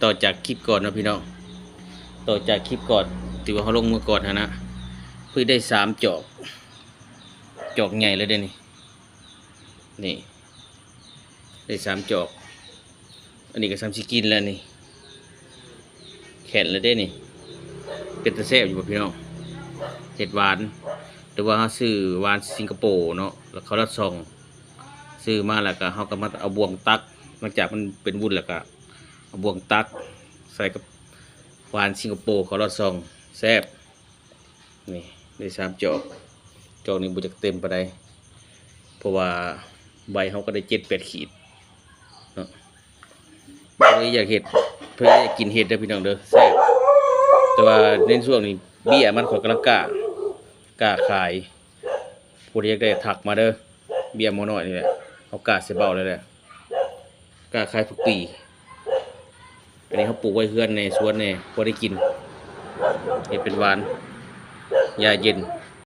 ຕໍ່ຈາກຄລິບກ່ອນເນາະພີ່ນ້ອງ, ຕໍ່ຈາກຄລິບກ່ອນທີ່ວ່າເຮົາລົງມື້ກ່ອນຫັ້ນນະ, ເພິ່ນໄດ້ສາມຈອກ, ຈອກໃຫຍ່ເລີຍເດ້ນີ້. ນີ້ ໄດ້ສາມຈອກ. ອັນນີ້ກໍສ່ຳຊິກິນແລ້ວນີ້, ແຂນແລ້ວເດ້ນີ້. ເປັນຕາແຊບຢູ່ບໍ່ພີ່ນ້ອງ? ເຫັດຫວານ ຫຼືວ່າເຮົາຊື້ຫວານສິງກະໂປເນາະ, ແລ້ວເຂົ້າລອດຊ່ອງ ຊື້ມາແລ້ວກໍເຮົາກໍມາເອົາບ່ວງຕັກ, ຫຼັງຈາກມັນເປັນວຸ້ນແລ້ວກໍເອົາບ່ວງຕັກໃສ່ກັບຫວານສິງກະໂປເຂົ້າລອດຊ່ອງ, ແຊບ. ນີ້ໄດ້ສາມຈອກ, ຈອກນີ້ບໍ່ຈັກເຕັມປານໃດ ເພາະວ່າໃບເຮົາກໍໄດ້ເຈັດແປດຂີດເນາະ. ເພິ່ນຢາກເຮັດ, ເພິ່ນຢາກກິນເຫັດເດີພີ່ນ້ອງເດີ, ແຊບ. ແຕ່ວ່າໃນຊ່ວງນີ້ເບ້ຍມັນຂ້ອຍກຳລັງກ້າ, ກ້າຂາຍ. ຜູ້ໃດຢາກໄດ້ທັກມາເດີ, ເບ້ຍໝໍນ້ອຍນີ້ແຫຼະ, ເຮົາກ້າໃສ່ເບົາເລີຍແຫຼະ. ກະຂາຍທຸກປີ. ອັນນີ້ເຮົາປູກໄວ້ເຮືອນແດ່ ສວນແດ່ ພໍໄດ້ກິນ, ເຮັດເປັນຫວານ ຢາເຢັນ.